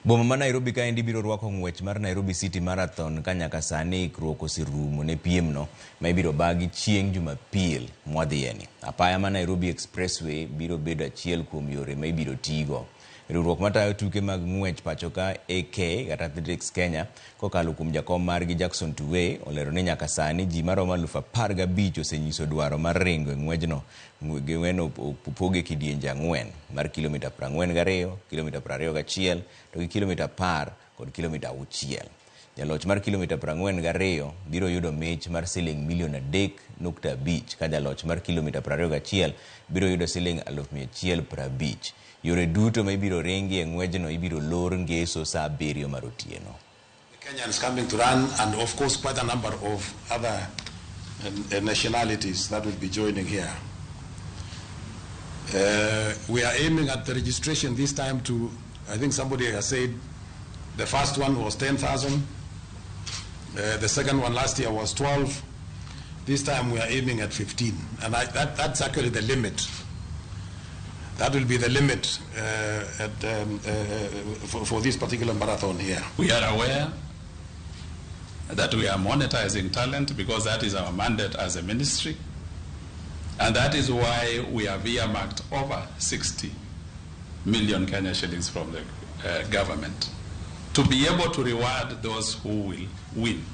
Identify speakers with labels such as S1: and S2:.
S1: Boma ma Nairobi kaendi biro rwako ng'wech mar Nairobi City Marathon ka nyaka sani ikruok oserumo ne piemno ma ibiro bagi chieng' Jumapil mwadhiyeni. Apaya ma Nairobi Expressway biro bedo achiel kuom yore ma ibiro tigo. Riwruok matayo tuke mag ng'wech pachoka AK kata Athletics Kenya kokalo kuom jakom margi Jackson Tuwei olero ni nyaka sani ji maromo 15,000 osenyiso dwaro mar ringo e ng'wejno. Ng'weno opoge kidienje ang'wen mar kilomita 42, kilomita 21 to gi kilomita 10 kod kilomita 6. Jaloch mar kilomita 42 biro yudo mich mar siling milion 3.5 ka jaloch mar kilomita 21 biro yudo siling 150,000. Yore duto ma ibiro ringi e ng'wejno ibiro lor ngeso saa 7 mar otieno.
S2: Kenyans coming to run, and of course quite a number of other nationalities that will be joining here. We are aiming at the registration this time to, I think somebody has said, the first one was 10,000, the second one last year was 12. This time we are aiming at 15, and that's actually the limit. That will be the limit for this particular marathon here.
S3: We are aware that we are monetizing talent because that is our mandate as a ministry, and that is why we have earmarked over 60 million Kenya shillings from the government to be able to reward those who will win.